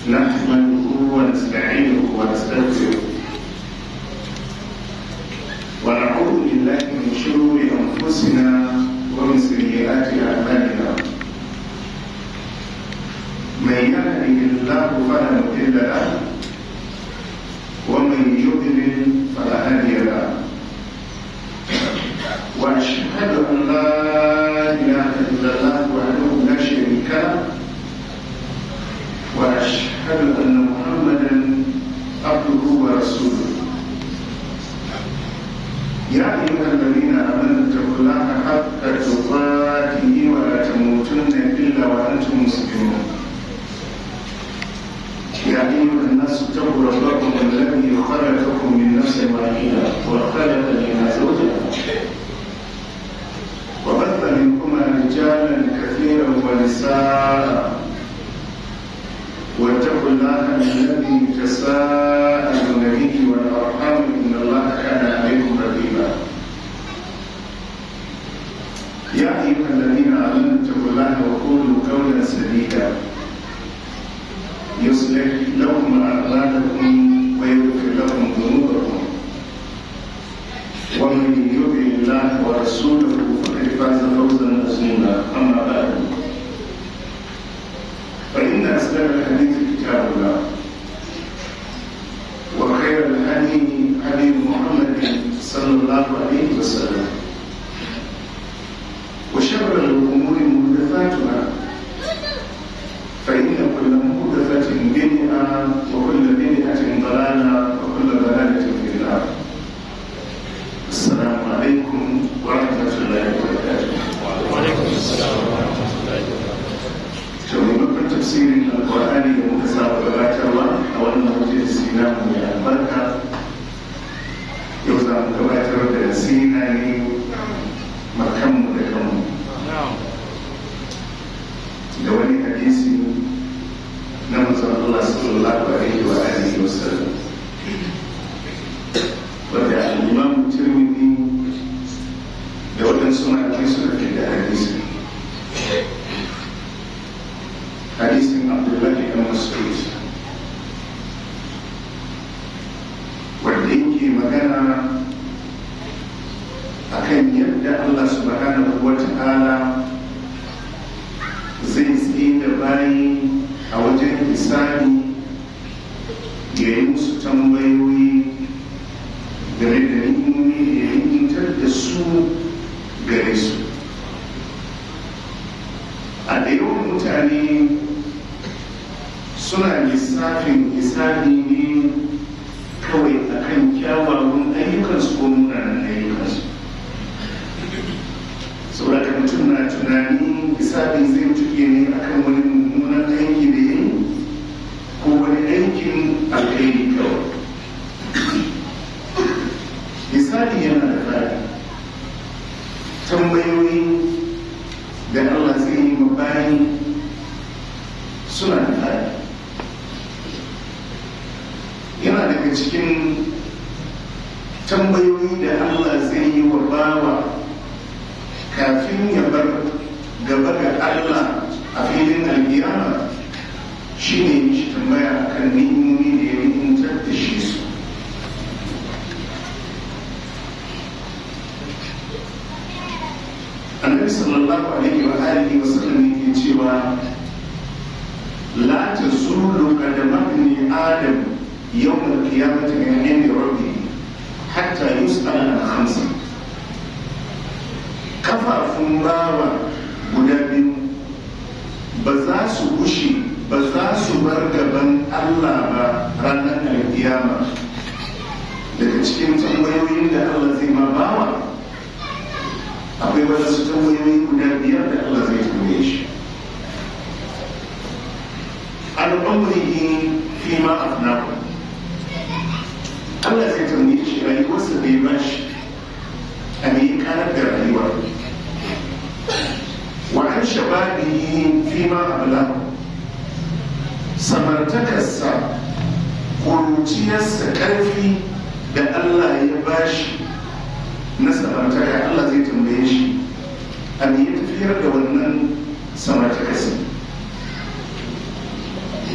نحمده ونستعينه ونستغفره ونعوذ بالله من شرور أنفسنا ومن سيئات أعمالنا. من يهده الله فلا مضل له ومن يضلل فلا هادي له. وأشهد أن لا إله إلا الله وحده لا شريك له، وأشهد أن محمدا عبده ورسوله. يا أيها الذين آمنوا اتقوا الله حق تقاته ولا تموتن إلا وأنتم مسلمون. يا أيها الناس اتقوا ربكم الذي خلقكم من نفس واحدة وخلق منها زوجها وبث منكما رجالا كثيرا ونساء، واتقوا الله الذي تساءلون به والأرحام إن الله كان عليكم رقيبا. يا أيها الذين آمنوا اتقوا الله وقولوا قولا سديدا يصلح لكم أعمالكم ويغفر لكم ذنوبكم، ومن يطع الله ورسوله فقد فاز فوزا عظيما. أما بعد، فإن أصدق الحديث كتاب الله، وخير الهدي هدي محمد صلى الله عليه وسلم، وشر الأمور محدثاتها، فإن كل محدثة بدعة وكل بدعة ضلالة وكل ضلالة في النار. السلام عليكم ورحمة الله وبركاته. وعليكم السلام ورحمة الله وبركاته. To, maimakon tafsirin Alƙur'ani da muka saba gabatarwa a wannan majalisi namu mai albarka, yau za mu gabatar da nasiha ne ma kanmu da kanmu da wani hadisi na manzon Allah sallallahu alaihi wa alihi wa sallam, wanda al-Imam Tirmidhi da waɗansu malamai suka fi da hadisi. Hadisin Abdullahi ɗan Mas'ud, wanda yake magana akan yadda Allah subhanahu wa ta'ala zai tsaye da bayi a wajen hisabi, ya yi musu tambayoyi game da ni'imomi da ya ni'imtar da su gare su. A da yawan mutane suna lissafin hisabi ne kawai akan kyawawan ayyukansu ko munanan ayyukansu. Saboda mutum na tunanin hisabi zai tuke ne akan wani mummunan aiki da ya yi ko wani aikin alheri kawai. Hisabi yana da fadi. Tambayoyi da Allah zai yi ma bayi suna da fadi. Yana daga cikin tambayoyi da Allah zai yi wa bawa kafin ya bar gaba ga Allah a filin alkiyama shine mishi tambaya akan ni'imomi da ya ni'imtar da shi su. Annabi sallallahu alaihi wa alihi wa sallam yake cewa la tazulu qadama ibni adam yawm al-qiyamati min 'indi rabbih hatta yus'ala an khamsin. Kafafun bawa guda biyu ba za su gushe, ba za su bar gaban Allah ba ranar alkiyama. Daga cikin tambayoyin da Allah zai ma bawa akwai wasu tambayoyi guda biyar da Allah zai tambaye shi. An umrihi fi ma afnahu. Allah zai tambaye shi rayuwarsa da ya bashi, a me ya karar da rayuwa. Wa an shababihi fi ma ablahu. Samartakarsa, ƙuruciyarsa, ƙarfi da Allah ya bashi na samartaka, Allah zai tambaye shi a me ya tafiyar da wannan samartakarsa.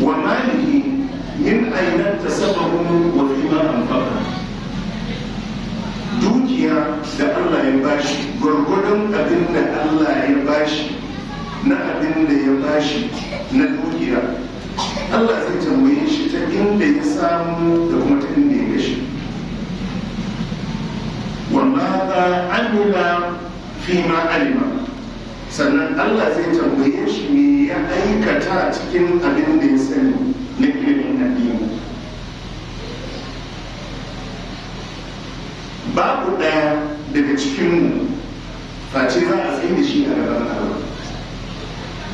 Wa malihi aina tasabahu wa fima anfaqa. Dukiya da Allah ya bashi, gwargwadon abin da Allah ya bashi na abin da ya bashi na dukiya, Allah zai tambaye shi ta inda ya samu da kuma ta inda ya kashe. Wa ma amila fi ma alima. Sannan Allah zai tambaye shi me ya aikata cikin abin da ya sani na ilimin addini. Babu ɗaya daga cikinmu face za a tsaye da shi a gaban Allah.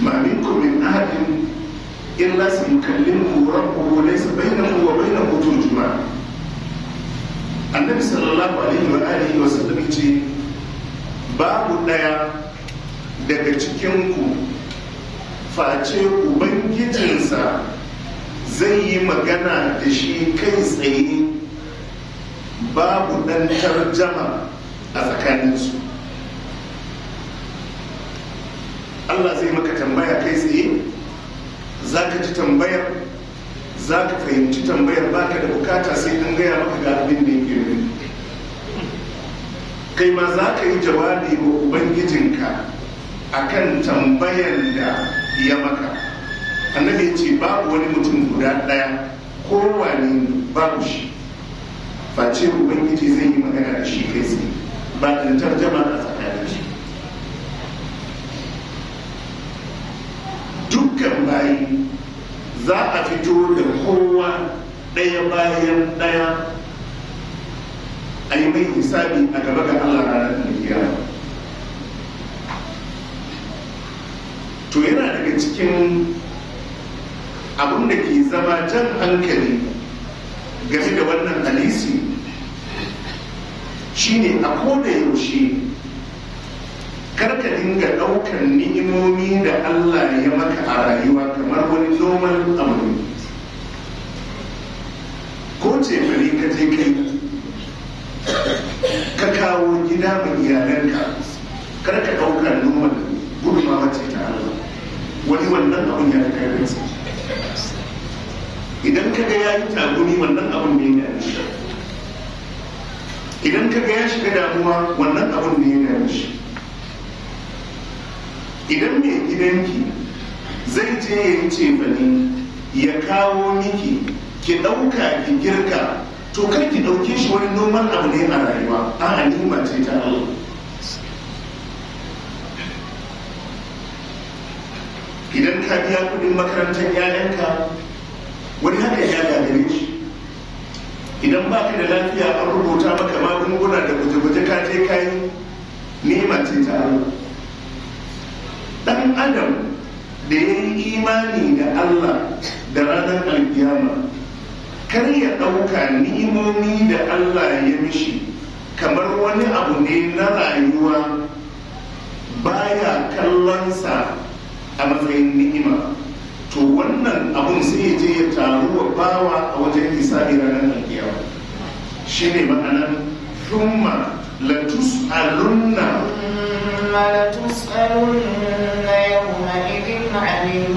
Ma minkum min ahadin illa sayukallimuhu rabbuhu laysa bainahu wa bainahu turjuman. Annabi sallallahu alaihi wa alihi wa sallam ce babu ɗaya daga cikinku face ubangijinsa zai yi magana da shi kai tsaye, babu ɗan tarjama a tsakaninsu. Allah zai maka tambaya kai tsaye, za ka ji tambayar, za ka fahimci tambayar, baka da bukata sai an gaya maka ga abin da yake nufi. Kai ma za ka yi jawabi wa ubangijinka akan tambayar da ya maka. Annabi ya ce babu wani mutum guda ɗaya, kowane babu shi, face ubangiji zai yi magana da shi kai tsaye, ba da tarjama a tsakanin shi. Dukkan bayi za a fito da kowa ɗaya bayan ɗaya a yi mai hisabi a gaba ga Allah ranar alkiyama. To yana daga cikin abin da ke zama jan hankali game da wannan hadisi shine a koda yaushe karka dinga ɗaukar ni'imomi da Allah ya maka a rayuwa kamar wani normal abu ne. Ko ce fari ka je kai ka kawo gida ma iyalanka, karka ɗauka normal, gudunmawa ce ta Allah. Wani wannan abun ya fi karfinsa. Idan ka ga ya yi tagumi, wannan abun ne ya shi. Idan ka ga ya shiga damuwa, wannan abun ne ya shi. Idan mai gidanki zai je ya yi cefane ya kawo miki, ki ɗauka ki girka, to kar ki ɗauke shi wani noman abu ne a rayuwa. A'a, ni'ima ce ta Allah. Idan ka biya kuɗin makarantar 'ya'yanka, wani haka ya gagare shi. Idan baka da lafiya an rubuta maka magunguna da guje-guje ka je ka yi, ni'ima ce ta Allah. Dan adam da ya yi imani da Allah da ranar alkiyama, kar ya ɗauka ni'imomi da Allah ya mishi kamar wani abu ne na rayuwa, baya kallonsa a matsayin ni'ima. To wannan abun sai ya je ya taru wa bawa a wajen hisabi ranar alkiyama. Shine ma'anar thumma latus'alunna yawma idhin 'anil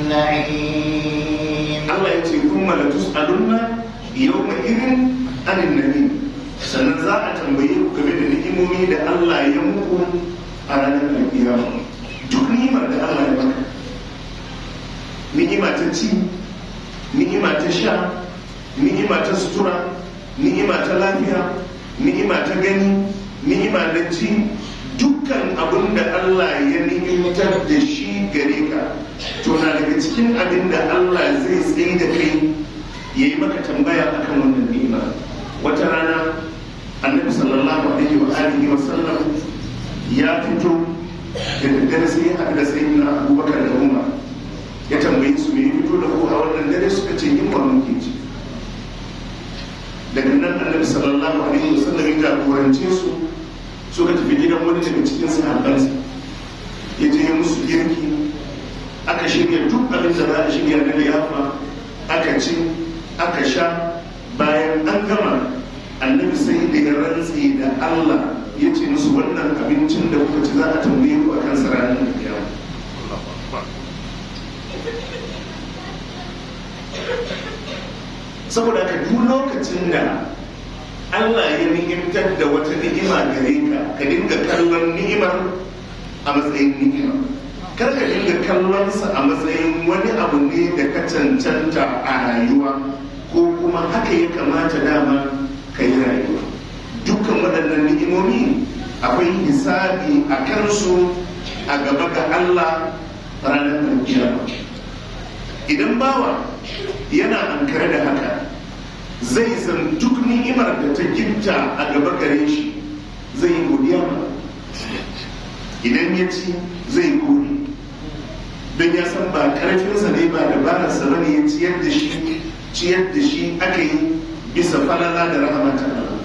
na'im. Allah ya ce thumma latus'alunna yawma idhin 'anil na'im. Sannan za a tambaye ku game da ni'imomi da Allah ya muku a ranar alkiyama. Duk ni'imar da Allah ya maka, ni'ima ta ci, ni'ima ta sha, ni'ima ta sutura, ni'ima ta lafiya, ni'ima ta gani, ni'ima na ji, dukkan abin da Allah ya ni'imtar da shi gare ka, to na daga cikin abin da Allah zai tsaye da kai ya yi maka tambaya akan wannan ni'ima. Wata rana annabi sallallahu alaihi wa alihi wa sallam ya fito da daddare, sai ya haɗu da sayyidina Abubakar da Umar. Ya tambayi su me ya fito da ku a wannan dare, suka ce yunwa muke ci. Daga nan annabi sallallahu alaihi wasallam ya jagorance su, suka tafi gidan wani daga cikin sahabbansa. Ya je ya musu girki, aka shirya duk abin da za a shirya na liyafa, aka ci, aka sha. Bayan an gama, annabi sai da ya rantse da Allah ya ce musu wannan abincin da kuka ci za a tambaye ku akan sa ranar kiyama. Saboda ka duk lokacin da Allah ya ni'imtar da wata ni'ima gare ka, ka dinga kallon ni'imar a matsayin ni'ima. Kar ka dinga kallonsa a matsayin wani abu ne da ka cancanta a rayuwa, ko kuma haka ya kamata dama ka yi rayuwa. Dukkan waɗannan ni'imomi akwai hisabi a kansu a gaba ga Allah ranar alkiyama. Idan bawa yana ankare da haka, zai san duk ni'imar da ta gifta a gaba gare shi zai yi godiya ma. Idan ya ci zai gode, don ya san ba karfinsa ne ba dabararsa ba ne ya ciyar da shi, ciyar da shi aka yi bisa falala da rahama ta Allah.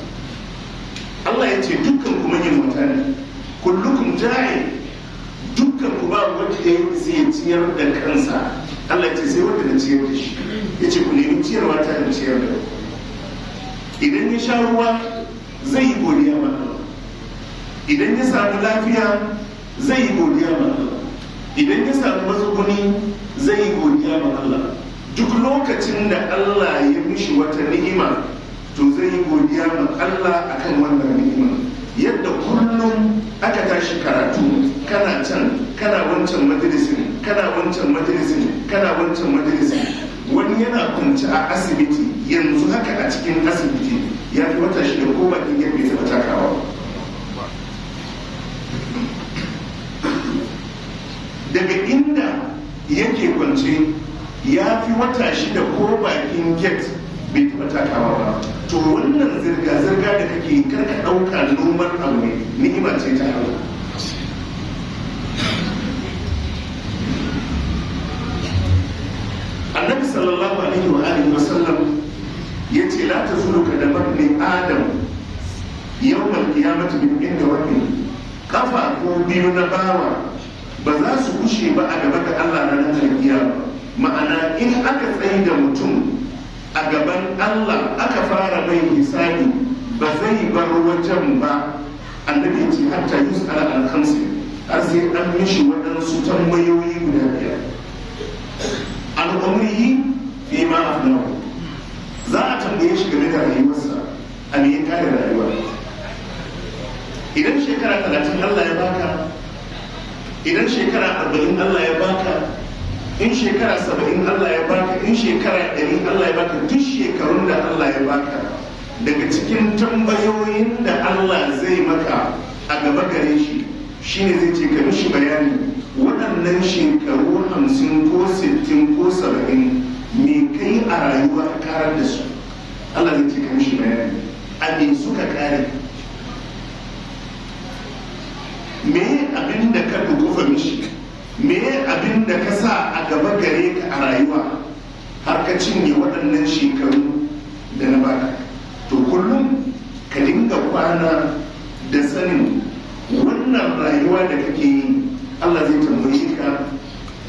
Allah ya ce dukkan ku manyan mutane, kullukum ja'i, dukkan ku ba wanda ya zai ciyar da kansa. Allah ya ce sai wanda na ciyar da shi. Ya ce ku nemi ciyarwa ta in ciyar da ku. Idan ya sha ruwa zai yi godiya ma Allah. Idan ya samu lafiya zai yi godiya ma Allah. Idan ya samu matsuguni zai yi godiya ma Allah. Duk lokacin da Allah ya mishi wata ni'ima, to zai yi godiya ma Allah akan wannan ni'ima. Yadda kullum aka tashi karatu, kana can, kana wancan majalisin, kana wancan majalisin, kana wancan majalisin. Wani yana kwance a asibiti yanzu haka, a cikin asibiti ya fi wata shida ko bakin gefe taɓa takawa. Daga inda yake kwance ya fi wata shida ko bakin gate bai taɓa takawa ba. To wannan zirga-zirga da kake yi, kar ka ɗauka noman abu ne, ni'ima ce ta Allah. Annabi sallallahu alaihi wa alihi wa sallam ya ce la tazulu kadamar ni adam yawmal qiyamati min inda rabbi. Kafa ko biyu na bawa ba za su gushe ba a gaba ga Allah ranar alkiyama. Ma'ana in aka tsaye da mutum a gaban Allah aka fara mai hisabi, ba zai bar wajen ba. Annabi ya ce hatta yus'ala al khamsi, har sai an mishi waɗansu tambayoyi guda biyar. An umrihi fi ma afnahu, za a tambaye shi game da rayuwarsa, a me ya kare rayuwa. Idan shekara 30 Allah ya baka, idan shekara 40 Allah ya baka, in shekara 70 Allah ya baka, in shekara 100 Allah ya baka, duk shekarun da Allah ya baka, daga cikin tambayoyin da Allah zai maka a gaba gare shi shine zai ce ka mishi bayani waɗannan shekaru 50 ko 60 ko 70 me kai a rayuwa ka karar da su. Allah zai ce ka mishi bayani a me suka kare, me abin da ka dukufa mishi, me abin da ka sa a gaba gare ka a rayuwa har ka cinye waɗannan shekaru da na baka. To kullum ka dinga kwana da sanin wannan rayuwa da kake yi, Allah zai tambaye ka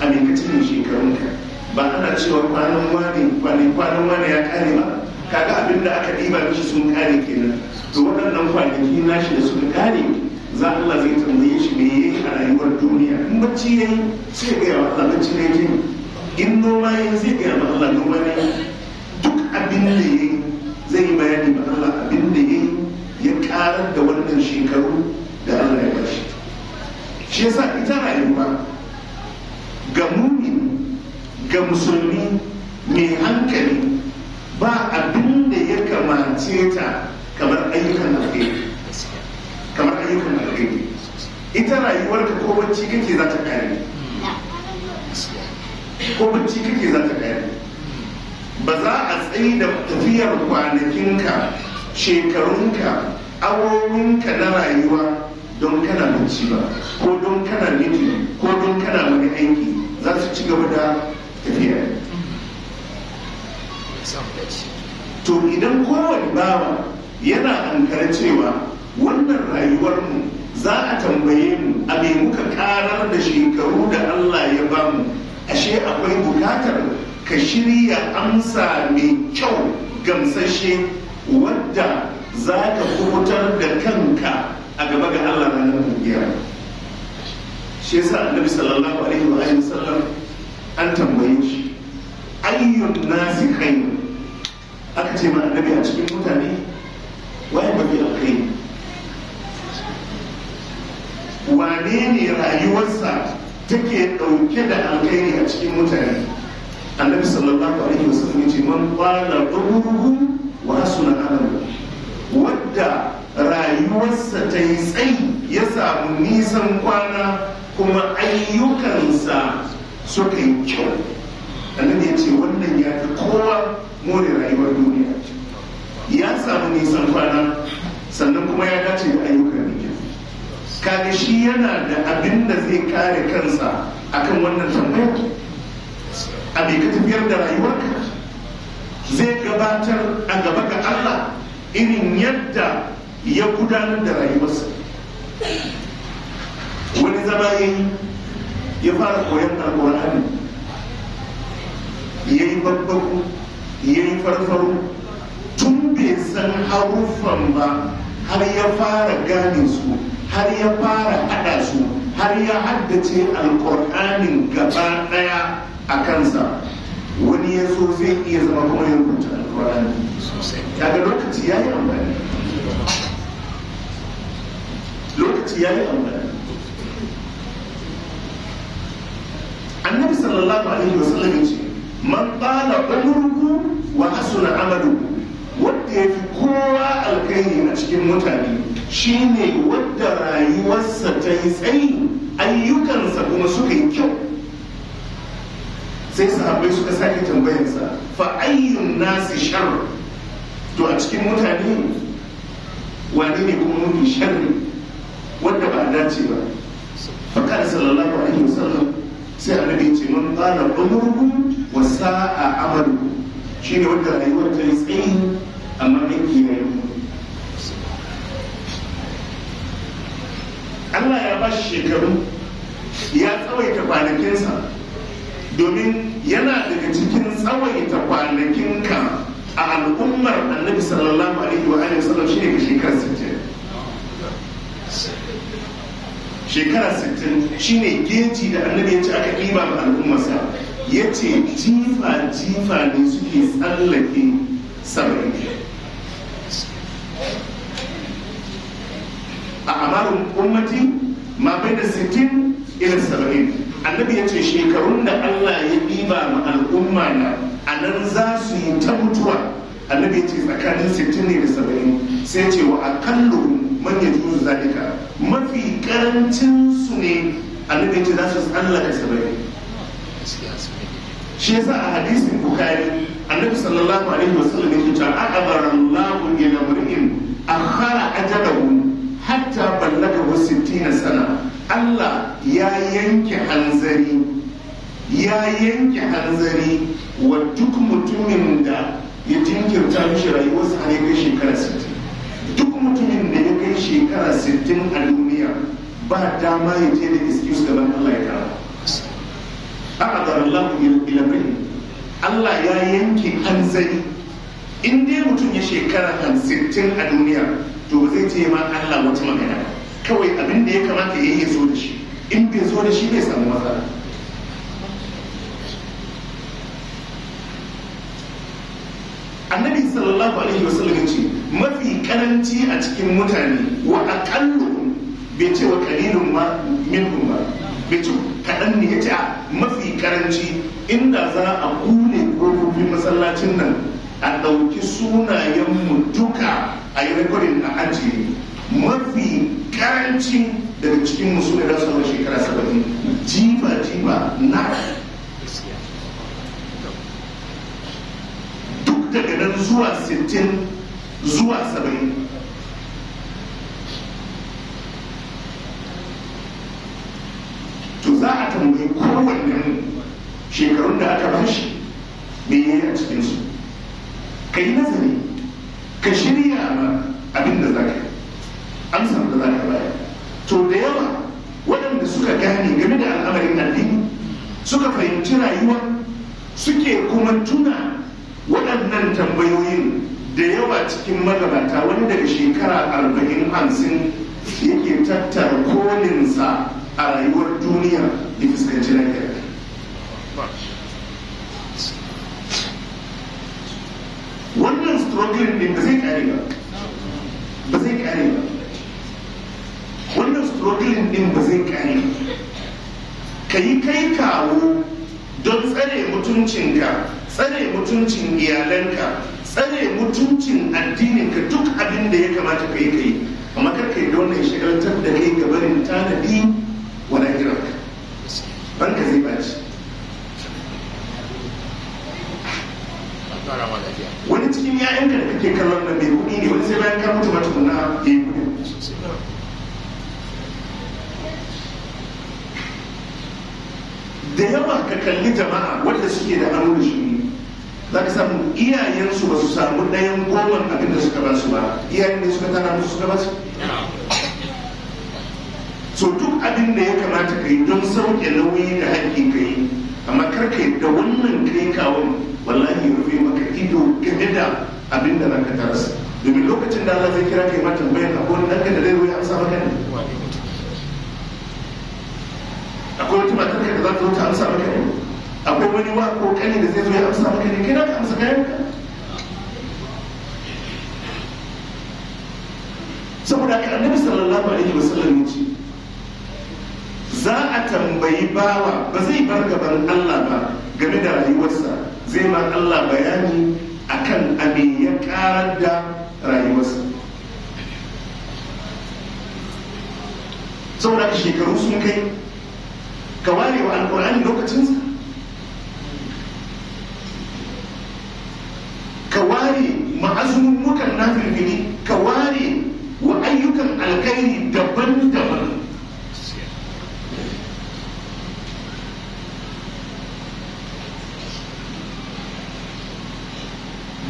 a me ka cinye shekarunka. Ba ana cewa kwanan wane kwanan wane ya kare ba, kaga abin da aka ɗiba mishi sun kare kenan. To waɗannan kwanaki nashi da suka kare, za Allah zai tambaye shi me yayi a rayuwar duniya. In bacci yayi sai ya gaya wa Allah bacci ne yake, in noma yayi zai gaya wa Allah noma ne. Duk abin da yayi zai yi bayani ma Allah abin da yayi ya karar da wannan shekaru da Allah ya bashi. Shi yasa ita rayuwa ga mumin, ga musulmi mai hankali, ba abin da ya kamace ta kamar ayyukan alheri. Kamar ayyukan alheri. Ita rayuwarka ko bacci kake za ta kare, ko bacci kake za ta kare. Ba za a tsayi da tafiyar kwanakinka, shekarunka, awowinka na rayuwa don kana bacci ba, ko don kana miji, ko don kana wani aiki, za su ci gaba da tafiya. To idan kowane bawa yana ankara cewa wannan rayuwarmu za a tambaye mu a me muka karar da shekaru da Allah ya bamu, ashe akwai bukatar ka shirya amsa mai kyau gamsashe wadda za ka kubutar da kanka a gaba ga Allah ranar kiyama. Shi yasa Annabi sallallahu alaihi wa alihi wasallam an tambaye shi ayyun nasi khairu, Aka ce ma annabi a cikin mutane waye mafi alkhairi, wane ne rayuwarsa take ɗauke da alkhairi a cikin mutane? Annabi sallallahu alaihi wasallam ya ce man qala umruhu wa hasuna amalu, wadda rayuwarsa ta yi tsayi ya samu nisan kwana kuma ayyukansa suka yi kyau. Annabi ya ce wannan ya fi kowa more rayuwar duniya, ya samu nisan kwana sannan kuma ya dace da ayyukan da kyau. Kaga shi yana da abin da zai kare kansa akan wannan tambayar. A bai ka tafiyar da rayuwarka zai gabatar a gaba ga Allah irin yadda ya gudanar da rayuwarsa. Wani zama ya yi ya fara koyon alƙur'ani, ya yi babbaku, ya yi farfaro, tun bai san haruffan ba har ya fara gane su, har ya fara haɗa su, har ya haddace alƙur'anin gaba ɗaya a kansa. Wani ya zo zai iya zama kuma ya rubuta alƙur'ani. Kaga lokaci ya yi amfani, lokaci ya yi amfani. Annabi sallallahu alaihi wasallam ya ce man qala umruhu wa hasuna amaluhu, wanda ya fi kowa alkhairi a cikin mutane shine wadda rayuwarsa ta yi tsayi, ayyukansa kuma suka yi kyau. Sai sahabbai suka sake tambayarsa fa ayyun nasi shar, to a cikin mutane wane ne kuma mafi sharri wanda ba a dace ba? Fa kana sallallahu alaihi wasallam, sai annabi ce man qala umruhu wa sa'a amaluhu, shine wanda rayuwar ta yi tsayi amma aiki ya yi. Allah ya ba shi shekaru, ya tsawaita kwanakinsa, domin yana daga cikin tsawaita kwanakinka a al'ummar annabi sallallahu alaihi wa alihi wasallam shine ka shekara 60. Shekara 60 shine geji da annabi ya ce aka ɗiba ma al'ummarsa, ya ce jifa jifa ne suke tsallake 70. A amarin ummati ma bai da 60 ila 70. Annabi ya ce shekarun da Allah ya ɗiba ma al'umma na a nan za su yi ta mutuwa. Annabi ya ce tsakanin 60 ne da 70. Sai ce wa akallu man ya juzu zalika, mafi karancin su ne annabi ya ce za su tsallaka 70. Shi yasa a hadisin Bukhari annabi sallallahu alaihi wasallam yake cewa aqdara Allahu ila mri'in akhara ajalahu hatta ballagahu 60 sana. Allah ya yanke hanzari, ya yanke hanzari wa duk mutumin da ya jinkirta mishi rayuwarsa har ya kai shekara 60. Duk mutumin da ya kai shekara 60 a duniya ba dama ya je da excuse gaban Allah ya kara. A'adar Allah ila mri'in, Allah ya yanke hanzari. In dai mutum ya shekara 60 a duniya to ba zai ce ma Allah wata magana ba. Kawai abin da ya kamata ya yi ya zo da shi, in bai zo da shi bai samu matsala. Annabi sallallahu alaihi wasallam ya ce mafi karanci a cikin mutane wa aqallu, bai ce wa qalilun ma minhum ba, bai ce kaɗan ne, ya ce a mafi karanci inda za a kule kofofin masallacin nan a ɗauki sunayenmu duka a yi rikodin a ajiye, mafi karanci daga cikin musu ne za su hau shekara 70. Jifa jifa na duk daga nan zuwa 60 zuwa 70. To za a tambayi kowanne shekarun da aka bashi me yayi a cikinsu. Ka yi nazari, ka shirya ma abin da za ka yi, amsar da za ka bayar. To da yawa waɗanda suka gane game da al'amarin addini, suka fahimci rayuwa, suke kuma tuna waɗannan tambayoyin da yawa cikin magabata, wani daga shekara 40-50 yake tattara kolinsa a rayuwar duniya ya fuskanci lafiya. Wannan struggling din ba zai kare ba, ba zai kare ba. Wannan struggling din ba zai kare ba. Ka yi kai kawo don tsare mutuncinka, tsare mutuncin iyalanka, tsare mutuncin addininka, duk abin da ya kamata ka yi ka yi. Amma kar ka yi da wannan shagaltar da kai ga barin tanadi wa lahirarka. Ranka zai baci. Wani cikin 'ya'yanka da kake kallon nan mai kuɗi ne, wani sai bayan ka mutu ma tukuna ya yi kuɗi. Da yawa ka kalli jama'a wadda suke da hannu da shi, za ka samu iyayensu ba su samu ɗayan goman abin da suka ba su ba, iyayen ne suka tara musu suka ba su. So duk abin da ya kamata ka yi don sauke nauyi da haƙƙi ka yi, amma kar ka yi da wannan kai kawon, wallahi ya rufe maka ido game da abin da ranka tarasa. Domin lokacin da Allah zai kira kai ma tambayar, akwai wani ɗanka da zai zo ya amsa maka ne? Akwai wata matar ka da za ta zo ta amsa maka ne? Akwai wani wa ko kani da zai zo ya amsa maka ne? Kai na ka amsa kayan ka. Saboda haka Annabi sallallahu alaihi wasallam ya ce za a tambayi bawa, ba zai bar gaban Allah ba game da rayuwarsa, zai ma Allah bayani akan abin ya karar da rayuwarsa. Saboda haka shekaru sun kai, ka ware wa alkur'ani lokacinsa, ka ware ma'azummukan nafilfili, ka ware wa ayyukan alkhairi daban-daban.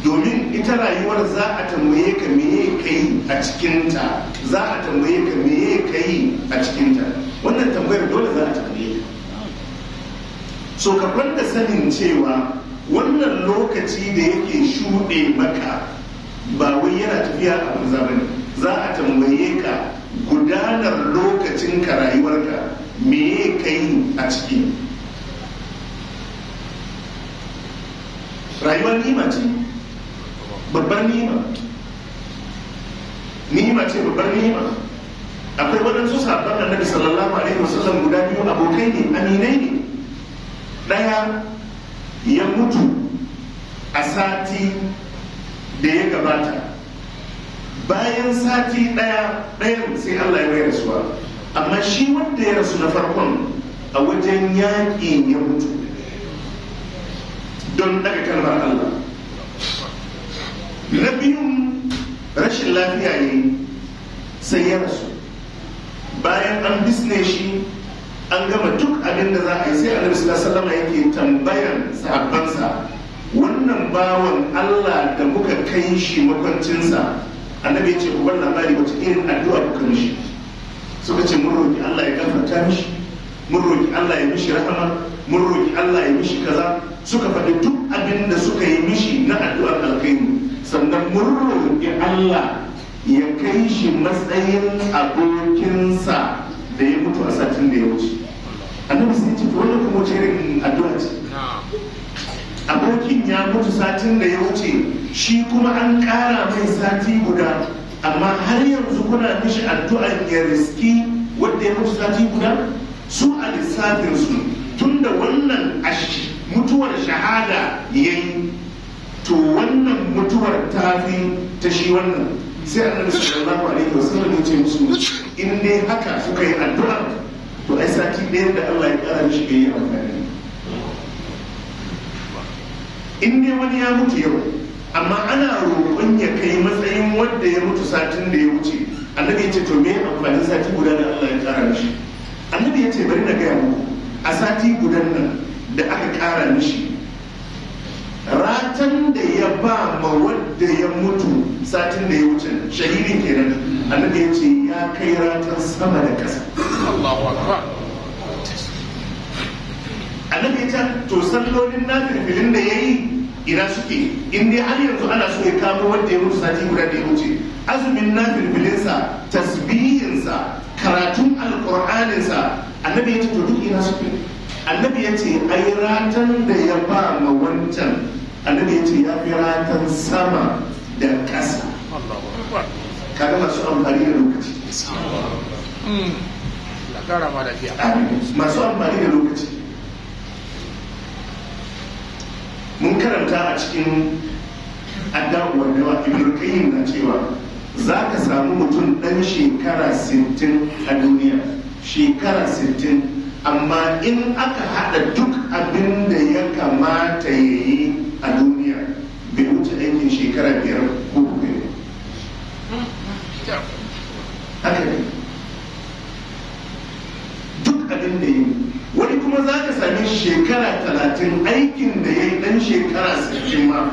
Domin ita rayuwar za a tambaye ka meye kai a cikinta, za a tambaye ka meye kai a cikinta. Wannan tambayar dole za a tambaye ka. So ka kwanda sanin cewa wannan lokaci da yake shuɗe maka ba wai yana tafiya a banza bane. Za a tambaye ka gudanar lokacin ka, rayuwarka, meye kai a ciki. Rayuwar ni'ima ce, babbar ni'ima. Ni'ima ce, babbar ni'ima. Akwai waɗansu sahabban Annabi sallallahu alaihi wasallam guda biyu, abokai ne, aminai ne. Ɗaya ya mutu a sati da ya gabata. Bayan sati ɗaya, ɗayan sai Allah ya mai rasuwa. Amma shi wanda ya rasu na farkon a wajen yaƙi ya mutu don daga kalmar Allah. Na biyun rashin lafiya ne sai ya rasu. Bayan an bisne shi, an gama duk abin da za a yi, sai Annabi sallallahu alaihi wasallam yake tambayan sahabbansa, wannan bawan Allah da muka kai shi makwancinsa, Annabi ya ce ku bar labari wace irin addu'a kuka mishi. Suka ce mun roki Allah ya gafarta mishi, mun roki Allah ya mishi rahama, mun roki Allah ya mishi kaza. Suka faɗi duk abin da suka yi mishi na addu'ar alkhairi. Sannan mun roƙi Allah ya kai shi matsayin abokinsa da ya mutu a satin da ya wuce. Annabi sai ce to wannan kuma wace irin addu'a ce? Abokin ya mutu satin da ya wuce, shi kuma an ƙara mai sati guda, amma har yanzu kuna mishi addu'ar ya riski wanda ya mutu sati guda? Su a lissafinsu tunda wannan mutuwar shahada yayi, to wannan mutuwar tafi ta shi wannan. Sai Annabi sallallahu alaihi wasallam ya ce musu in dai haka suka yi addu'a, to ai sati ɗaya da Allah ya ƙara mishi bai yi amfani. In dai wani ya mutu yau, amma ana roƙon ya kai matsayin wanda ya mutu satin da ya wuce, Annabi ya ce to me amfanin sati guda da Allah ya ƙara mishi? Annabi ya ce bari na gaya muku, a sati gudan nan da aka ƙara mishi, ratan da ya ba ma wadda ya mutu satin da ya wuce, shahidin kenan, Annabi ya ce ya kai ratan sama da ƙasa. Allahu akbar. Annabi ya ce to sallolin nafilfilin da ya yi ina suke? In dai har yanzu ana so ya kamo wanda ya mutu sati guda da ya wuce, azumin nafilfilinsa, tasbihinsa, karatun alƙur'aninsa, Annabi ya ce to duk ina suke? Annabi ya ce ai ratan da ya ba ma wancan, Annabi ya ce ya fi ratan sama da ƙasa. Kaga masu amfani da lokaci. Masu amfani da lokaci. Mun karanta a cikin adda'uwar dawa, Ibn Qayyim na cewa za ka samu mutum ɗan shekara 60 a duniya, shekara 60, amma in aka haɗa duk abin da ya kamata ya yi a duniya bai wuce aikin shekara 5 ko 7. Haka ne duk abin da ya yi. Wani kuma za ka sami shekara 30 aikin da ya yi ɗan shekara 60 ma.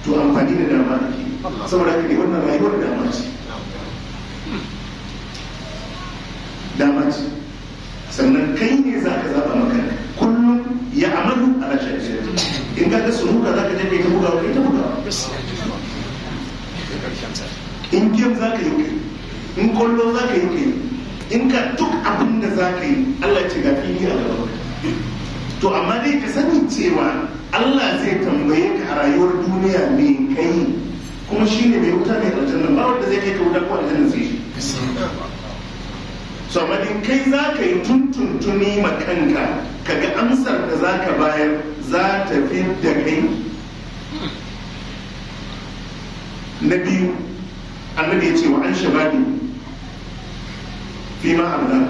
To amfani da dama ake, saboda haka ne wannan rayuwar dama ce, dama ce. Sannan kai ne za ka zaɓa maka kullum ya amalu ala shari'a. In ka ga sunuka za ka je kai ta bugawa, kai ta bugawa. In game za ka yi kai, in kwallo za ka yi kai, in ka duk abin da za ka yi, Allah ce ga fili a gaban ka. To amma dai ka sani cewa Allah zai tambaye ka a rayuwar duniya me kai, kuma shi ne mai wuta mai aljanna, ba wanda zai kai ka wuta ko aljanna sai shi. So amma dai kai za ka yi tuntuntuni ma kanka, ka ga amsar da za ka bayar za ta fi da kai. Na biyu, annabi ya ce wa an shababi fi ma abla.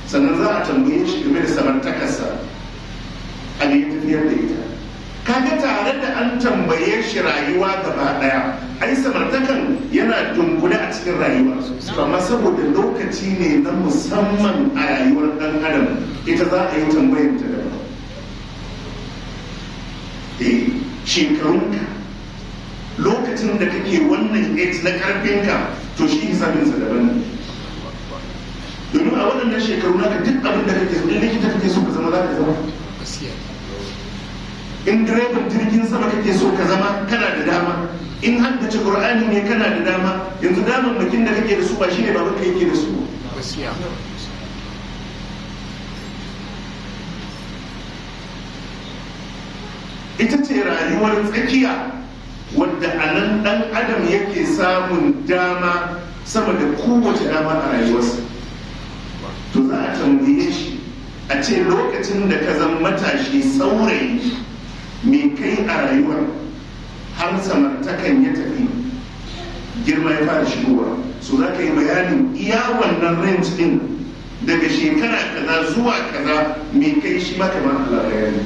Sannan za a tambaye shi game da samartakarsa, a ne tafiyar da ita. Kaga tare da an tambaye shi rayuwa gaba daya, ai samartakan yana dunkule a cikin rayuwa, amma saboda lokaci ne na musamman a rayuwar dan adam, ita za a yi tambayar ta daban. Shekarunka, lokacin da kake wannan age na karfinka, to shi hisabinsa daban ne. Domin a waɗannan shekaru naka duk abin da kake so, in likita kake so ka zama za ka zama, in direban jirgin sama kake so ka zama kana da dama, in haddace Qur'ani ne kana da dama. Yanzu damammakin da kake da su ba shine babanka yake da su. Ita ce rayuwar tsakiya wadda a nan ɗan adam yake samun dama sama da kowace dama a rayuwarsa. To za a tambaye shi a ce lokacin da ka zama matashi saurayi me kai a rayuwar, har samartakan ya tafi, girma ya fara shigowa. So za ka yi bayanin iya wannan range din daga shekara kaza zuwa kaza me kai, shi ma kamar Allah bayani.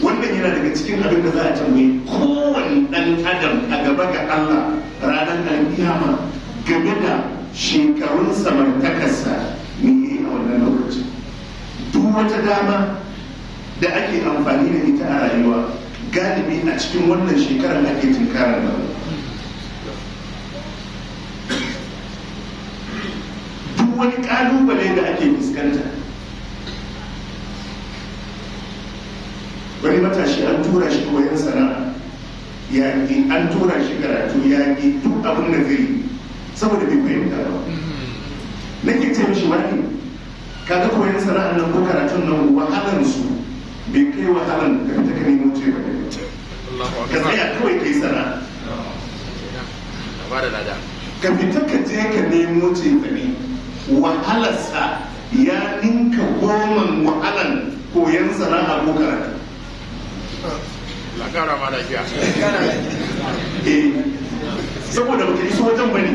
Wannan yana daga cikin abin da za a tambayi kowane ɗan adam a gaba ga Allah ranar alkiyama game da shekarun samartakarsa, me yi a wannan lokacin. Duk wata dama da ake amfani da ita a rayuwa, galibi a cikin wannan shekarar ake tunkarar nan. Duk wani kalubale da ake fuskanta, wani matashi an tura shi koyon sana'a yaƙi, an tura shi karatu yaƙi, duk abin da zai yi saboda bai fahimta ba. Nake ce mishi wani kaga koyon sana'an nan ko karatun nan wahalan su bai kai wahalan ka fita ka nemo ce ba, ka tsaya kawai kai sana'a, ka fita ka je ka nemo ce ba ne, wahalarsa ya ninka goman wahalan koyon sana'a ko karatu. Saboda baka iso wajen bane.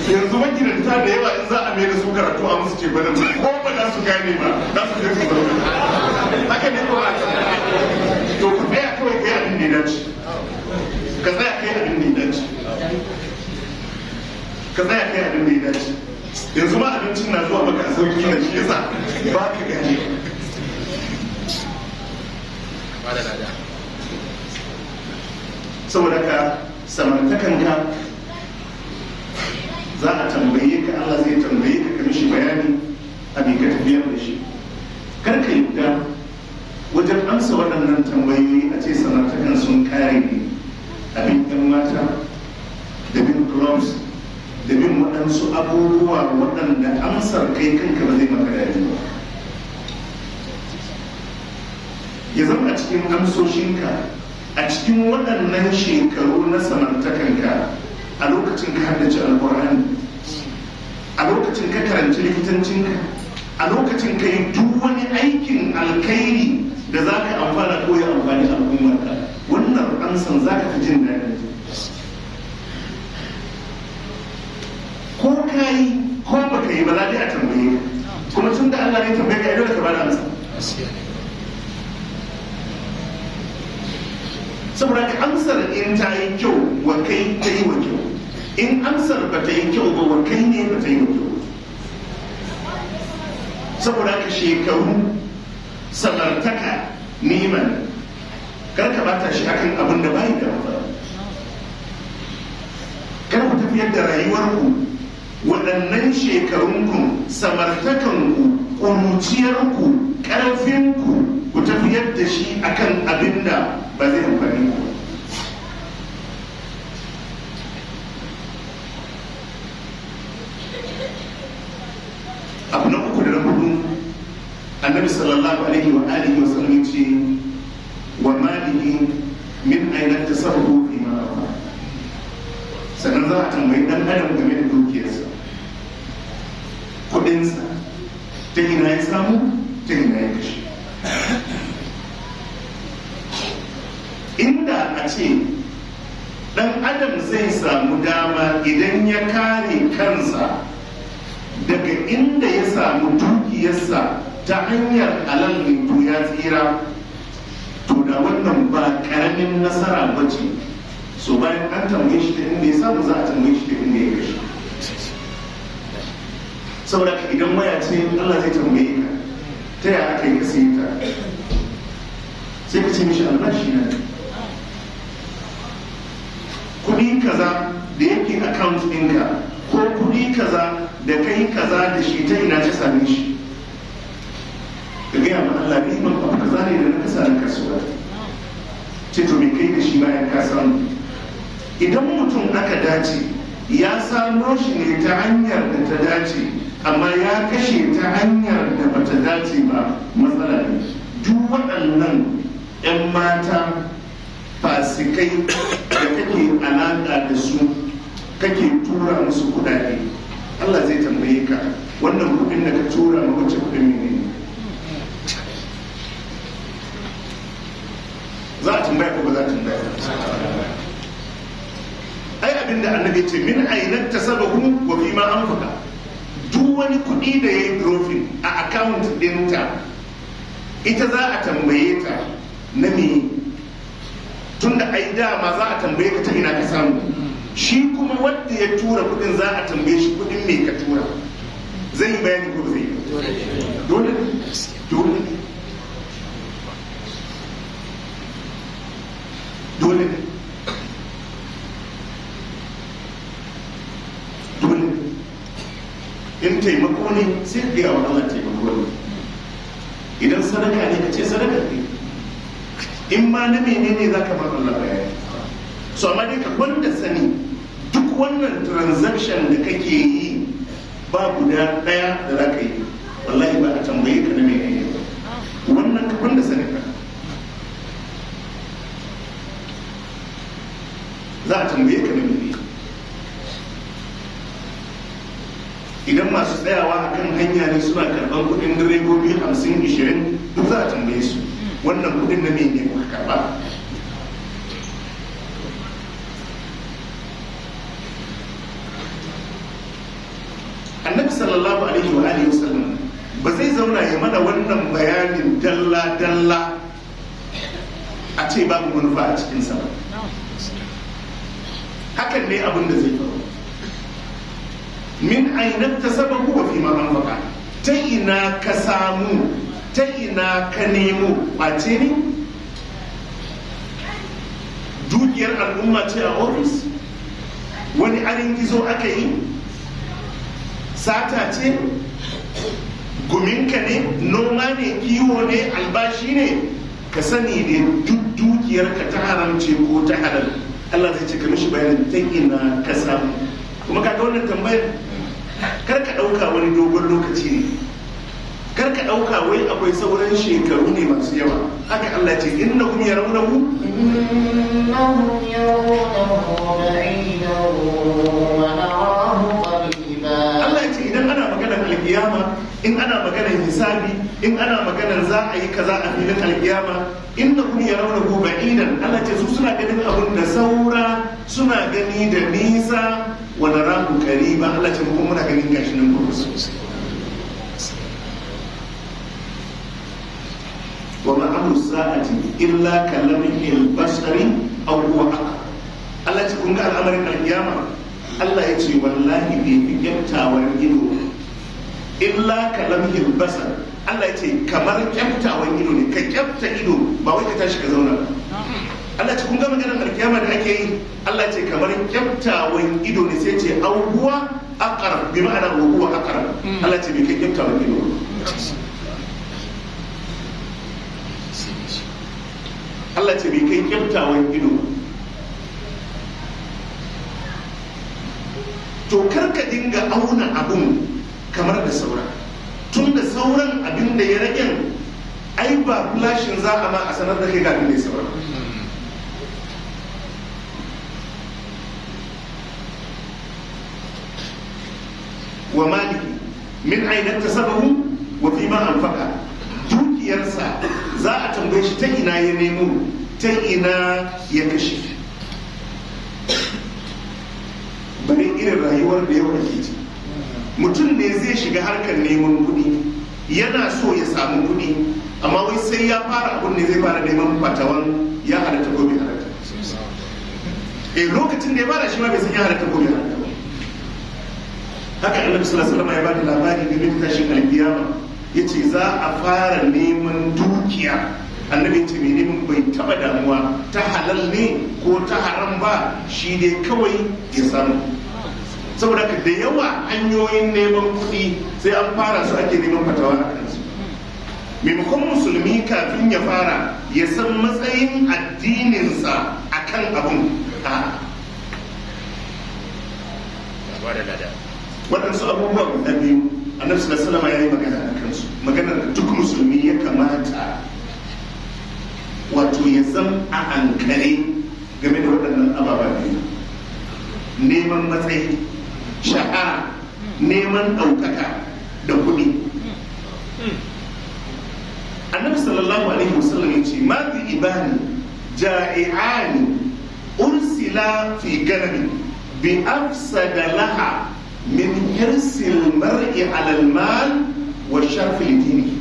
Yanzu magidanta da yawa in za a mai da su karatu a musu ce bane, ko ba za su gane ba, za su je su zauna. Haka ne ko haka? To ku tsaya kawai kai abin da ya dace. Ka tsaya kai abin da ya dace. Ka tsaya kai abin da ya dace. Yanzu ma abincin na zuwa maka a sauki na shi yasa ba ka gane. Saboda ka samartakanka za a tambaye ka, Allah zai tambaye ka, ka mishi bayani a me ka tafiyar da shi. Kar ka yadda wajen amsa waɗannan tambayoyi a ce samartakan sun kare ne abin ɗan mata da bin clubs da bin waɗansu abubuwa waɗanda amsar kai kanka ba zai maka daɗi ba. a cikin amsoshinka, a cikin waɗannan shekaru na samartakanka, a lokacin ka haddace alƙur'ani, a lokacin ka karanci likitancinka, a lokacin ka yi duk wani aikin alkhairi da za ka amfana ko ya amfani al'ummarka, wannan amsan za ka fi jin daɗi. Ko ka yi ko ba ka yi ba, za dai a tambaye ka, kuma tun da Allah ne tambaye ka, ai dole ka bada amsa. Saboda ka amsar in ta yi kyau wa kai ta yi wa kyau, in amsar ba ta yi kyau ba wa kai ne ba ta yi wa kyau. Saboda ka shekaru, samartaka ni'ima ne, kar ka bata shi akan abin da bai da amfani. Kar ku tafiyar da rayuwarku, waɗannan shekarunku, samartakanku, ƙuruciyarku, ƙarfinku, ku tafiyar da shi akan abin da ba zai amfani ku. Abu na uku da na hudu, Annabi sallallahu alaihi wa alihi wa sallam ce wa malihi min aina tasarrufu fi ma afa. Sannan za a tambayi dan adam game da dukiyarsa, kudinsa, ta ina ya samu, ta ina ya kashe. Inda a ce dan adam zai samu dama idan ya kare kansa daga inda ya samu dukiyarsa ta hanyar halal ne, to ya tsira. To da wannan ba karamin nasara ba ce. So bayan an tambaye shi ta inda ya samu, za a tambaye shi ta inda ya kashe. Saboda idan waya ce, Allah zai tambaye ka ta ya aka yi ka sayi ta, sai ka ce mishi albashi na ne, kuɗi kaza da yake account ɗinka, ko kuɗi kaza da kai kaza da shi, ta ina ta same shi. Ka gaya ma Allah, ni ban abu kaza ne da na kasa na kasuwa. Ce to me kai da shi bayan ka samu? Idan mutum aka dace ya samo shi ne ta hanyar da ta dace, amma ya kashe ta hanyar da bata dace ba, matsala ne. Duk waɗannan 'yan mata fasikai da kake alaƙa da su, kake tura musu kuɗaɗe, Allah zai tambaye ka wannan kuɗin da ka tura ma wacce, kuɗin ne? Za a tambaya ko ba za a tambaya? Ai abinda Annabi ce, min aina tasabahu wa fi ma anfaqa. Duk wani kuɗi da yayi dropping a account ɗinta, ita za a tambaye ta na me, tunda ai dama za a tambaye ka ta ina ka samu. Shi kuma wanda ya tura kuɗin, za a tambaye shi kuɗin me ka tura. Zai yi bayani ko ba zai yi? Dole, dole, dole, dole. In taimako ne, sai ka gaya wa Allah taimako ne. Idan sadaka ne, ka ce sadaka ne. In ma na menene, za ka bar Allah bayani. So amma dai ka kwanda sani, duk wannan transaction da kake yi, ba guda ɗaya da za ka yi wallahi ba a tambaye ka na menene ba. Wannan ka kwanda sani, ka za a tambaye ka na menene. Idan masu tsayawa a kan hanya ne suna karɓar kuɗin direbobi 50, 20, duk za a tambaye su wannan kuɗin na mene kuka karɓa. Annabi sallallahu alaihi wa alihi wasallam ba zai zauna ya mana wannan bayanin dalla dalla a ce babu manufa a cikinsa ba. Hakan ne abin da zai faru. Min aina tasabahu wa fi ma anfaqa. Ta ina ka samu, ta ina ka nemo? Kwace ne? Dukiyar al'umma ce a ofis? Wani arin gizo aka yi? Sata ce? Guminka ne? Noma ne? Kiwo ne? Albashi ne? Ka sani ne, duk dukiyarka, ta haramce ko ta halal, Allah zai ce ka mishi bayanin ta ina ka samu. Kuma kaga wannan tambayar, kar ka ɗauka wani dogon lokaci ne. Kar ka ɗauka wai akwai sauran shekaru ne masu yawa. Haka Allah ce innahum yarawnahu, innahum yarawnahu ba'idan wa narahu qariba. Allah ce idan ana maganar alkiyama, in ana maganar hisabi, in ana maganar za a yi kaza a filin alkiyama, innahum yarawnahu ba'idan, Allah ce su suna ganin abun da saura, suna gani da nisa, wa narahu qariba, Allah ce mu kuma muna ganin gashi nan kurkusa. Wa ma amru sa'ati illa kalamhil basari aw huwa aqrab. Allah ce kun ga al'amarin alkiyama, Allah ya ce wallahi bai fi kyaftawar ido illa kalamhil basar. Allah ya ce kamar kyaftawar ido ne, ka kyafta ido ba wai ka tashi ka zauna. Allah ce kun ga maganar alkiyama da ake yi, Allah ce kamar kyaftawan ido ne, sai ce aw huwa aqrab, bi ma'ana wa huwa aqrab. Allah ce bai kai kyaftawan ido. Allah ce bai kai kyaftawan ido. To karka dinga auna abun kamar da sauran, tun da sauran abin da ya rage ai ba flashin za a ma a sanar da kai ga abin da ya sauran. Wa maliki min aina tasabahu wa fi ma anfaqa, dukiyarsa za a tambaye shi ta ina ya nemo, ta ina ya kashe. Bari irin rayuwar da yau ake ci, mutum ne zai shiga harkar neman kuɗi, yana so ya samu kuɗi, amma wai sai ya fara abun ne zai fara neman fatawan ya halatta ko bai halatta. Eh, lokacin da ya fara shi ma bai san ya halatta ko bai halatta ba. Haka Annabi sallallahu alaihi wasallam ya bada labari game da tashin alkiyama, yace za a fara neman dukiya. Annabi ce mai neman bai taba damuwa ta halal ne ko ta haram ba, shi dai kawai ya samu. Saboda haka da yawa hanyoyin neman kuɗi sai an fara su ake neman fatawa a kansu. Maimakon musulmi kafin ya fara ya san matsayin addininsa a kan abun. Waɗansu abubuwa guda biyu Annabi sallallahu alaihi wasallam ya yi magana a kansu, maganar da duk musulmi ya kamata wato ya zam a ankare game da waɗannan ababa biyu: neman matsayi, shahara, neman ɗaukaka da kuɗi. Annabi sallallahu alaihi wasallam ya ce ma fi ibani ja'i'ani ursila fi ganami bi afsada laha min hirsil mar'i ala al-mal wa sharfi dini.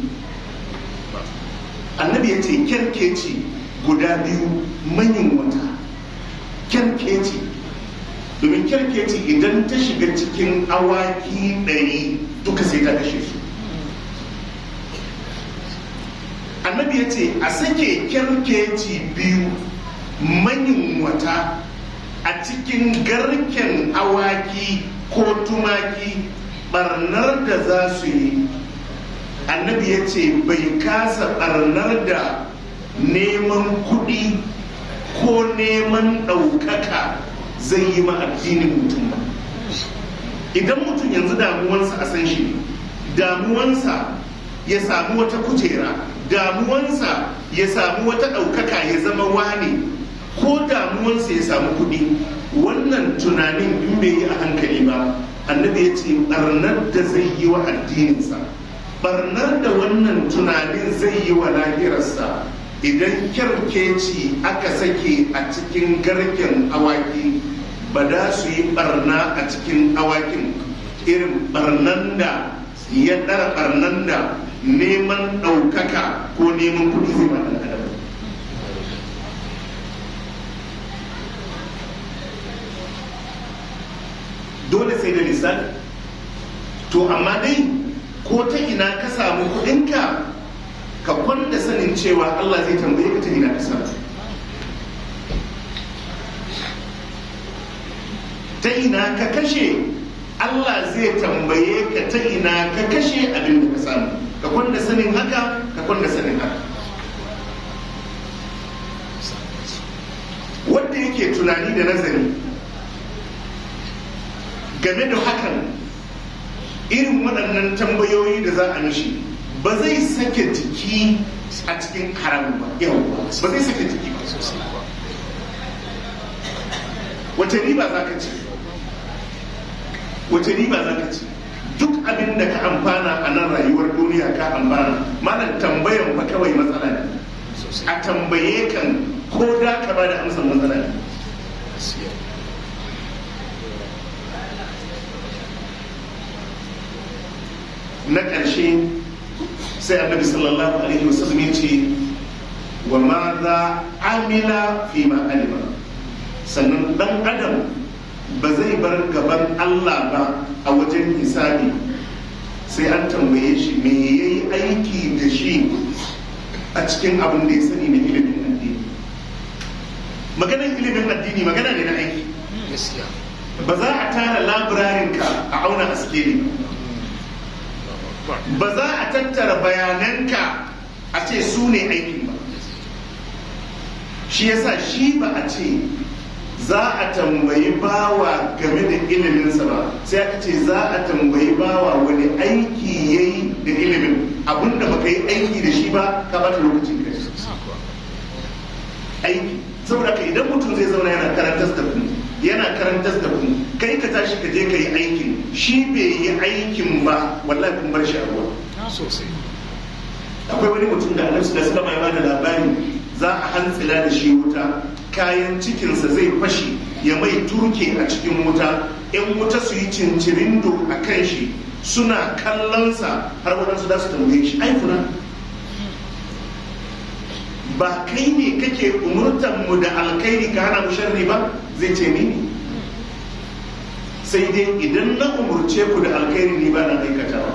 Annabi ya ce kyarkeci guda biyu manyan wata kyarkeci, domin kyarkeci idan ta shiga cikin awaki 100 duka sai ta kashe su. Annabi ya ce a sake kyarkeci biyu manyan wata a cikin garken awaki ko tumaki, barnar da za su yi, Annabi ya ce bai kasa barnar da neman kuɗi ko neman ɗaukaka zai yi ma addinin mutum ba. Idan mutum yanzu damuwansa a san shi, damuwansa ya samu wata kujera, damuwansa ya samu wata ɗaukaka ya zama wane, ko damuwansa ya samu kuɗi, wannan tunanin in bai yi a hankali ba, Annabi ya ce barnar da zai yi wa addininsa, barnar da wannan tunanin zai yi wa lahirarsa, idan kyarkeci aka sake a cikin garken awaki ba da su yi barna a cikin awakin irin barnan da ya ɗara barnan da neman ɗaukaka ko neman kuɗi zai ba ɗan adam. Dole sai da lissafi. To amma dai ko ta ina ka samu kuɗinka, ka kwanda sanin cewa Allah zai tambaye ka ta ina ka samu. Ta ina ka kashe, Allah zai tambaye ka ta ina ka kashe abin da ka samu. Ka kwanda sanin haka, ka kwanda sanin haka. Wanda yake tunani da nazari game da hakan, irin waɗannan tambayoyi da za a mishi Ba zai sake jiki a cikin haramun ba. Yau ba zai sake jiki ba. Wace riba za ka ci? Wace riba za ka ci? Duk abin da ka amfana a nan rayuwar duniya ka amfana. Malam tambayan fa kawai matsala ne. A tambaye kan ko da ka ba da amsar matsala ne. Na ƙarshe sai annabi sallallahu alaihi wasallam ya ce wa ma za amila fi ma alima. Sannan dan adam ba zai bar gaban Allah ba a wajen hisabi sai an tambaye shi me yayi aiki da shi a cikin abin da ya sani na ilimin addini. Maganar ilimin addini magana ne na aiki. Ba za a tara labirarinka a auna a sikeli ba. Ba za a tattara bayananka a ce su ne aikin ba. Shi yasa shi ba a ce za a tambayi bawa game da iliminsa ba, sai aka ce za a tambayi bawa wani aiki ya yi da ilimin. Abinda baka yi aiki da shi ba ka bata lokacin kai aiki. Saboda ka idan mutum zai zauna yana karantar da ku, yana karantar da ku, kai ka tashi ka je ka yi aikin, shi bai yi aikin ba, wallahi kun bar shi a ruwa. Akwai wani mutum da Annabi sallallahu alaihi wasallam ya bada labari za a hantsila da shi wuta, kayan cikinsa zai fashi ya mai turke a cikin wuta, yan wuta su yi cincirindo a kan shi suna kallonsa har waɗansu za su tambaye shi, ai funa ba kai ne kake umurtan mu da alkhairi ka hana mu sharri ba? Zai ce ni ne. Sai dai idan na umurce ku da alkhairi ni ba na aikatawa,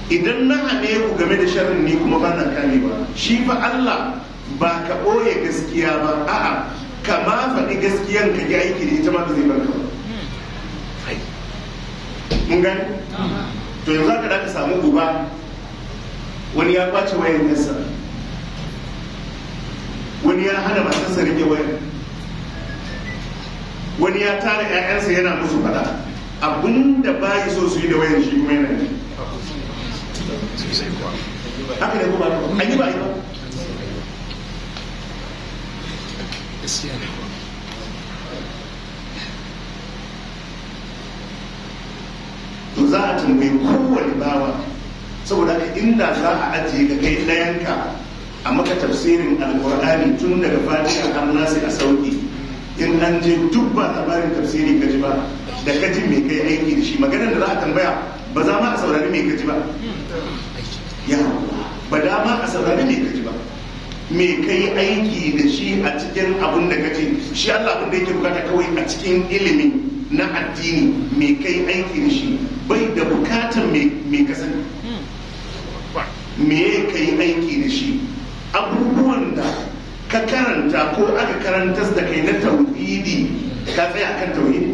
idan na hane ku game da sharrin ni kuma ba na kamewa. Shi fa Allah ba ka ɓoye gaskiya ba, a'a ka ma faɗi gaskiyan ka yi aiki da ita ma ba zai barka ba. Mun gani? To yanzu haka da ka samu uba wani ya kwace wayan yarsa, wani ya hana matarsa rike wayar, wani ya tara 'ya'yansa yana musu faɗa abinda ba yi so su yi da wayar shi kuma yana yi. Haka ne ko ba haka ba? An yi ba yi ba. To za a tambayi kowane bawa. Saboda haka inda za a ajiye ka kai ɗayanka a maka tafsirin alkur'ani tun daga fatiha har nasi a sauki, in an je duk ba labarin tafsiri ka ji ba, da ka ji me kai aiki da shi, maganar da za a tambaya ba za ma a saurari me ka ji ba. Yawa ba da ma a saurari me ka ji ba, me kai aiki da shi a cikin abun da ka ji. Shi Allah abun da yake bukata kawai a cikin ilimi na addini me kai aiki da shi, bai da bukatan me ka sani, me kai aiki da shi. Abubuwan da ka karanta ko aka karantar da kai na tauhidi, ka tsaya akan tauhidi.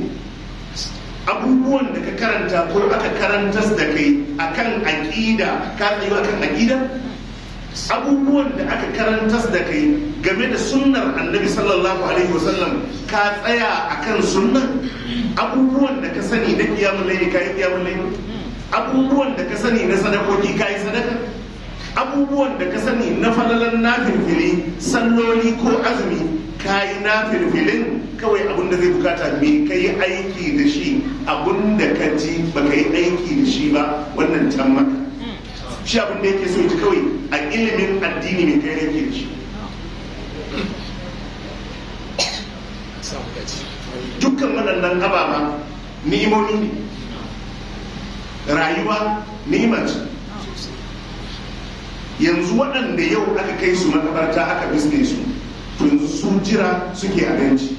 Abubuwan da ka karanta ko aka karantar da kai akan aqida, ka tsayo akan aqida. Abubuwan da aka karantar da kai game da sunnar annabi sallallahu alaihi wasallam, ka tsaya akan sunnar. Abubuwan da ka sani na qiyamul layli, ka yi qiyamul layli. Abubuwan da ka sani na sadakoki, ka yi sadaka. Abubuwan da ka sani na falalan nafilfili, salloli ko azumi, ka yi nafilfilin. Kawai abin da zai bukata me ka yi aiki da shi, abin da ka ji ba ka yi aiki da shi ba, wannan can maka. Shi abin da yake so ya ji kawai a ilimin addini me ka yi aiki da shi. Dukkan waɗannan ababa ni'imomi ne. Rayuwa ni'ima ce. Yanzu waɗanda yau aka kai su makabarta aka bisne su, to yanzu su jira suke abinci.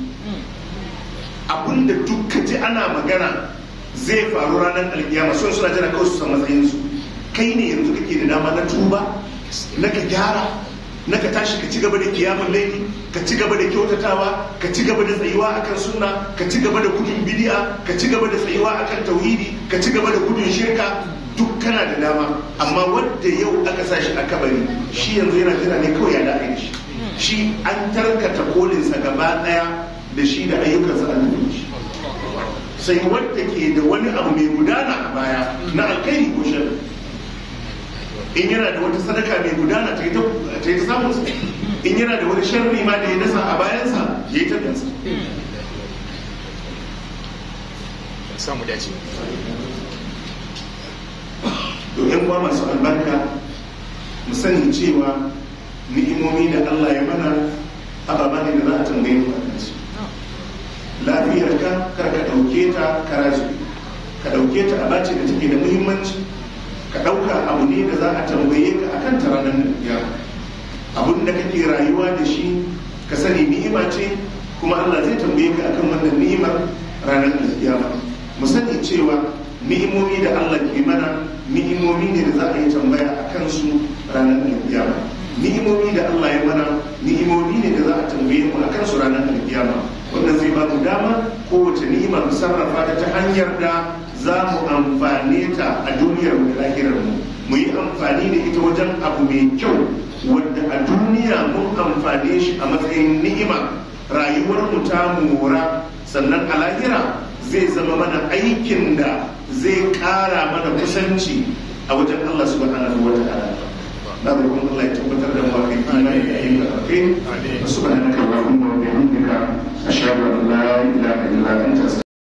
Abinda duk ka ji ana magana zai faru ranar alkiyama, sun suna jira kawai su san matsayinsu. Kai ne yanzu kake da dama na tuba, na ka gyara, na ka tashi ka ci gaba da kiyamun laili, ka ci gaba da kyautatawa, ka ci gaba da tsayuwa akan sunna, ka ci gaba da gudun bidi'a, ka ci gaba da tsayuwa akan tauhidi, ka ci gaba da gudun shirka. Duk kana da dama. Amma wadda yau aka sa shi a kabari, shi yanzu yana jira ne kawai ya da'a shi. Shi an tarkata kolinsa gaba daya da shi da ayyukansa an tafi shi. Sai wadda ke da wani abu mai gudana a baya na alkhairi ko sharri. In yana da wata sadaka mai gudana, ta yi ta samun sa. In yana da wani sharri ma da ya dasa a bayansa, ya yi ta dasa. Samu dace. To, yan uwa masu albarka, mu sani cewa ni'imomi da Allah ya mana ababa ne da za a tambaye mu a kansu. Lafiyar ka, kar ka ɗauke ta karazu, ka ɗauke ta abace da take da muhimmanci. Ka ɗauka abu ne da za a tambaye ka akan ta ranar kiyama. Abun da kake rayuwa da shi, ka sani ni'ima ce, kuma Allah zai tambaye ka akan wannan ni'imar ranar kiyama. Mu sani cewa ni'imomi da Allah ke mana, ni'imomi ne da za a yi tambaya a kansu ranar kiyama. Ni'imomi da Allah ya mana, ni'imomi ne da za a tambaye mu a kansu ranar kiyama. Wannan zai ba mu dama kowace ni'ima mu sarrafa ta ta hanyar da za mu amfane ta a duniyar mu da lahirar mu. Mu yi amfani da ita wajen abu mai kyau wanda a duniya mun amfane shi a matsayin ni'ima, rayuwar mu ta mora, sannan a lahira zai zama mana aikin da zai ƙara mana kusanci a wajen Allah subhanahu wa ta'ala. Na roƙon Allah ya tabbatar da mu akan imani da ayyuka alkhairi. Subhanaka allahumma wa bihamdika, ashhadu an